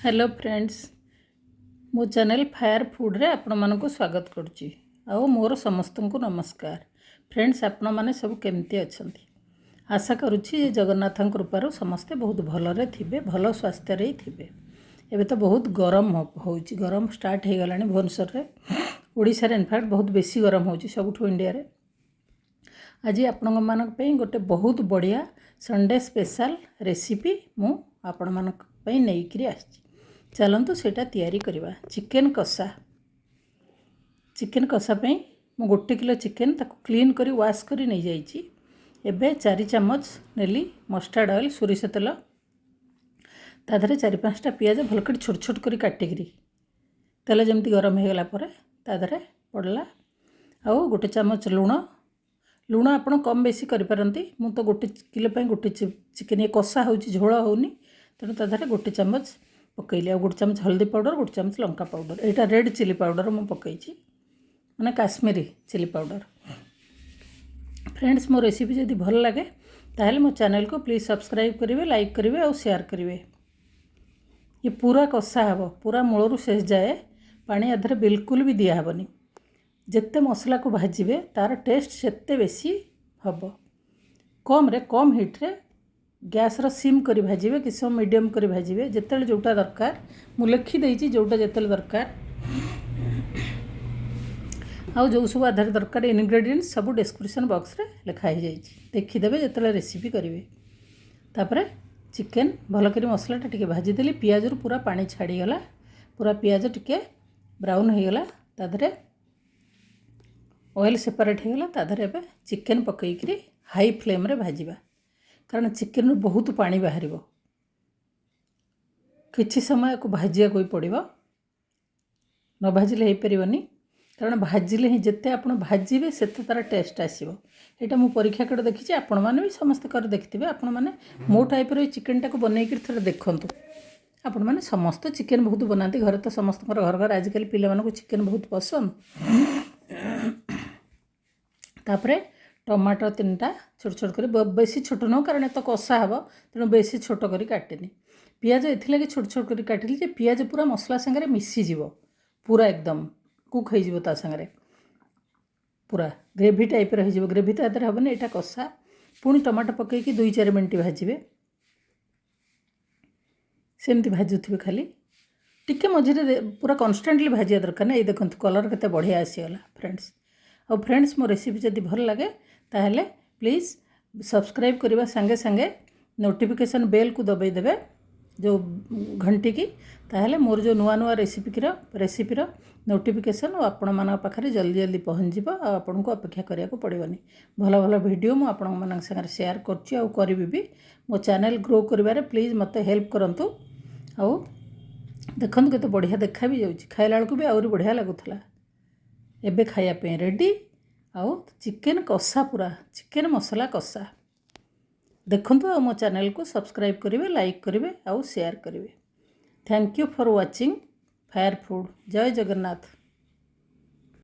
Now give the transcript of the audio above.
Hello friends, ମୋ channel fire ଫୁଡ଼୍ରେ ଆପଣମାନଙ୍କୁ ସ୍ୱାଗତ କରୁଛି ଆଉ ମୋର ସମସ୍ତଙ୍କୁ ନମସ୍କାର। ଫ୍ରେଣ୍ଡସ୍, ଆପଣମାନେ ସବୁ କେମିତି ଅଛନ୍ତି? ଆଶା କରୁଛି ଯେ ଜଗନ୍ନାଥଙ୍କ କୃପାରୁ ସମସ୍ତେ ବହୁତ ଭଲରେ ଥିବେ, ଭଲ ସ୍ୱାସ୍ଥ୍ୟରେ ହିଁ ଥିବେ। ଏବେ ତ ବହୁତ ଗରମ ହେଉଛି। ଗରମ ଷ୍ଟାର୍ଟ ହେଇଗଲାଣି ଭୁବନେଶ୍ୱରରେ, ଓଡ଼ିଶାରେ। ଇନଫ୍ୟାକ୍ଟ ବହୁତ ବେଶୀ ଗରମ ହେଉଛି ସବୁଠୁ ଇଣ୍ଡିଆରେ। ଆଜି ଆପଣମାନଙ୍କ ପାଇଁ ଗୋଟେ ବହୁତ ବଢ଼ିଆ ସଣ୍ଡେ ସ୍ପେଶାଲ୍ ରେସିପି ମୁଁ ଆପଣମାନଙ୍କ ପାଇଁ ନେଇକରି ଆସିଛି। ଚାଲନ୍ତୁ, ସେଇଟା ତିଆରି କରିବା, ଚିକେନ୍ କଷା। ଚିକେନ୍ କଷା ପାଇଁ ମୁଁ 1 କିଲୋ ଚିକେନ୍ ତାକୁ କ୍ଲିନ୍ କରି, ୱାଶ୍ କରି ନେଇଯାଇଛି। ଏବେ 4 ଚାମଚ ନେଲି ମଷ୍ଟାର୍ଡ଼ ଅଏଲ୍, ସୋରିଷ ତେଲ। ତା ଦେହରେ ଚାରି ପାଞ୍ଚଟା ପିଆଜ ଭଲ କରି ଛୋଟ ଛୋଟ କରି କାଟିକିରି, ତେଲ ଯେମିତି ଗରମ ହେଇଗଲା ପରେ ତା ଦେହରେ ପଡ଼ିଲା। ଆଉ 1 ଚାମଚ ଲୁଣ। ଲୁଣ ଆପଣ କମ୍ ବେଶୀ କରିପାରନ୍ତି। ମୁଁ ତ 1 କିଲୋ ପାଇଁ ଗୋଟେ ଚିକେନ୍, କଷା ହେଉଛି, ଝୋଳ ହେଉନି, ତେଣୁ ତା ଦେହରେ 1 ଚାମଚ ପକାଇଲି। ଆଉ 1 ଚାମଚ ହଳଦୀ ପାଉଡ଼ର, 1 ଚାମଚ ଲଙ୍କା ପାଉଡ଼ର। ଏଇଟା ରେଡ଼୍ ଚିଲି ପାଉଡ଼ର ମୁଁ ପକାଇଛି, ମାନେ କାଶ୍ମୀରୀ ଚିଲି ପାଉଡ଼ର। ଫ୍ରେଣ୍ଡସ୍, ମୋ ରେସିପି ଯଦି ଭଲ ଲାଗେ, ତାହେଲେ ମୋ ଚ୍ୟାନେଲକୁ ପ୍ଲିଜ୍ ସବସ୍କ୍ରାଇବ୍ କରିବେ, ଲାଇକ୍ କରିବେ ଆଉ ସେୟାର କରିବେ। ଇଏ ପୁରା କଷା ହେବ, ପୁରା ମୂଳରୁ ଶେଷ ଯାଏ। ପାଣି ଆ ଦେହରେ ବିଲକୁଲ ବି ଦିଆହେବନି। ଯେତେ ମସଲାକୁ ଭାଜିବେ, ତା'ର ଟେଷ୍ଟ ସେତେ ବେଶୀ ହେବ। କମ୍ରେ, କମ୍ ହିଟ୍ରେ, ଗ୍ୟାସ୍ର ସିମ୍ କରି ଭାଜିବେ, କିଛି ସମୟ ମିଡ଼ିୟମ୍ କରି ଭାଜିବେ, ଯେତେବେଳେ ଯେଉଁଟା ଦରକାର। ମୁଁ ଲେଖିଦେଇଛି ଯେଉଁଟା ଯେତେବେଳେ ଦରକାର ଆଉ ଯେଉଁ ସବୁ ଆଧାର ଦରକାର ଇନଗ୍ରେଡ଼ିଏଣ୍ଟସ୍, ସବୁ ଡେସ୍କ୍ରିପସନ୍ ବକ୍ସରେ ଲେଖା ହେଇଯାଇଛି। ଦେଖିଦେବେ ଯେତେବେଳେ ରେସିପି କରିବେ। ତାପରେ ଚିକେନ୍ ଭଲ କରି ମସଲାଟା ଟିକେ ଭାଜିଦେଲି। ପିଆଜରୁ ପୁରା ପାଣି ଛାଡ଼ିଗଲା, ପୁରା ପିଆଜ ଟିକେ ବ୍ରାଉନ୍ ହେଇଗଲା, ତା ଦେହରେ ଅଏଲ୍ ସେପାରେଟ୍ ହେଇଗଲା। ତା ଦେହରେ ଏବେ ଚିକେନ୍ ପକାଇକିରି ହାଇ ଫ୍ଲେମ୍ରେ ଭାଜିବା, କାରଣ ଚିକେନ୍ରୁ ବହୁତ ପାଣି ବାହାରିବ। କିଛି ସମୟ ଏହାକୁ ଭାଜିବାକୁ ବି ପଡ଼ିବ, ନ ଭାଜିଲେ ହେଇପାରିବନି। କାରଣ ଭାଜିଲେ ହିଁ, ଯେତେ ଆପଣ ଭାଜିବେ, ସେତେ ତା'ର ଟେଷ୍ଟ ଆସିବ। ଏଇଟା ମୁଁ ପରୀକ୍ଷା କରି ଦେଖିଛି, ଆପଣମାନେ ବି ସମସ୍ତେ କରି ଦେଖିଥିବେ। ଆପଣମାନେ ମୋ ଟାଇପ୍ର ଏଇ ଚିକେନ୍ଟାକୁ ବନେଇକିରି ଥରେ ଦେଖନ୍ତୁ। ଆପଣମାନେ ସମସ୍ତେ ଚିକେନ୍ ବହୁତ ବନାନ୍ତି ଘରେ ତ, ସମସ୍ତଙ୍କର ଘର ଘରେ ଆଜିକାଲି ପିଲାମାନଙ୍କୁ ଚିକେନ୍ ବହୁତ ପସନ୍ଦ। ତାପରେ ଟମାଟୋ ତିନିଟା ଛୋଟ ଛୋଟ କରି, ବେଶୀ ଛୋଟ ନୁହଁ, କାରଣ ଏ ତ କଷା ହେବ, ତେଣୁ ବେଶୀ ଛୋଟ କରି କାଟିନି। ପିଆଜ ଏଥିଲାଗି ଛୋଟ ଛୋଟ କରି କାଟିଲି ଯେ ପିଆଜ ପୁରା ମସଲା ସାଙ୍ଗରେ ମିଶିଯିବ, ପୁରା ଏକଦମ କୁକ୍ ହେଇଯିବ ତା ସାଙ୍ଗରେ, ପୁରା ଗ୍ରେଭି ଟାଇପ୍ର ହେଇଯିବ। ଗ୍ରେଭି ତା ଦେହରେ ହେବନି, ଏଇଟା କଷା। ପୁଣି ଟମାଟୋ ପକାଇକି 2-4 ମିନିଟ୍ ଭାଜିବେ। ସେମିତି ଭାଜୁଥିବେ ଖାଲି ଟିକେ ମଝିରେ, ପୁରା କନଷ୍ଟାଣ୍ଟଲି ଭାଜିବା ଦରକାର ନାହିଁ। ଏଇ ଦେଖନ୍ତୁ, କଲର୍ କେତେ ବଢ଼ିଆ ଆସିଗଲା ଫ୍ରେଣ୍ଡସ୍। ଆଉ ଫ୍ରେଣ୍ଡସ୍, ମୋ ରେସିପି ଯଦି ଭଲ ଲାଗେ, ତାହେଲେ ପ୍ଲିଜ୍ ସବସ୍କ୍ରାଇବ୍ କରିବା ସାଙ୍ଗେ ସାଙ୍ଗେ ନୋଟିଫିକେସନ୍ ବେଲ୍କୁ ଦବାଇ ଦେବେ, ଯେଉଁ ଘଣ୍ଟିକି। ତାହେଲେ ମୋର ଯେଉଁ ନୂଆ ନୂଆ ରେସିପିର ନୋଟିଫିକେସନ୍ ଆପଣମାନଙ୍କ ପାଖରେ ଜଲ୍ଦି ଜଲ୍ଦି ପହଞ୍ଚିଯିବ ଆଉ ଆପଣଙ୍କୁ ଅପେକ୍ଷା କରିବାକୁ ପଡ଼ିବନି। ଭଲ ଭଲ ଭିଡ଼ିଓ ମୁଁ ଆପଣମାନଙ୍କ ସାଙ୍ଗରେ ସେୟାର କରୁଛି ଆଉ କରିବି ବି। ମୋ ଚ୍ୟାନେଲ୍ ଗ୍ରୋ କରିବାରେ ପ୍ଲିଜ୍ ମୋତେ ହେଲ୍ପ କରନ୍ତୁ। ଆଉ ଦେଖନ୍ତୁ, କେତେ ବଢ଼ିଆ ଦେଖା ବି ଯାଉଛି, ଖାଇଲା ବେଳକୁ ବି ଆହୁରି ବଢ଼ିଆ ଲାଗୁଥିଲା। ଏବେ ଖାଇବା ପାଇଁ ରେଡ଼ି। ଆଉ ଚିକେନ୍ କଷା, ପୁରା ଚିକେନ୍ ମସଲା କଷା ଦେଖନ୍ତୁ ଆଉ ମୋ ଚ୍ୟାନେଲକୁ ସବସ୍କ୍ରାଇବ୍ କରିବେ, ଲାଇକ୍ କରିବେ ଆଉ ସେୟାର କରିବେ। Thank you for watching Fire Food. Jay Jagannath.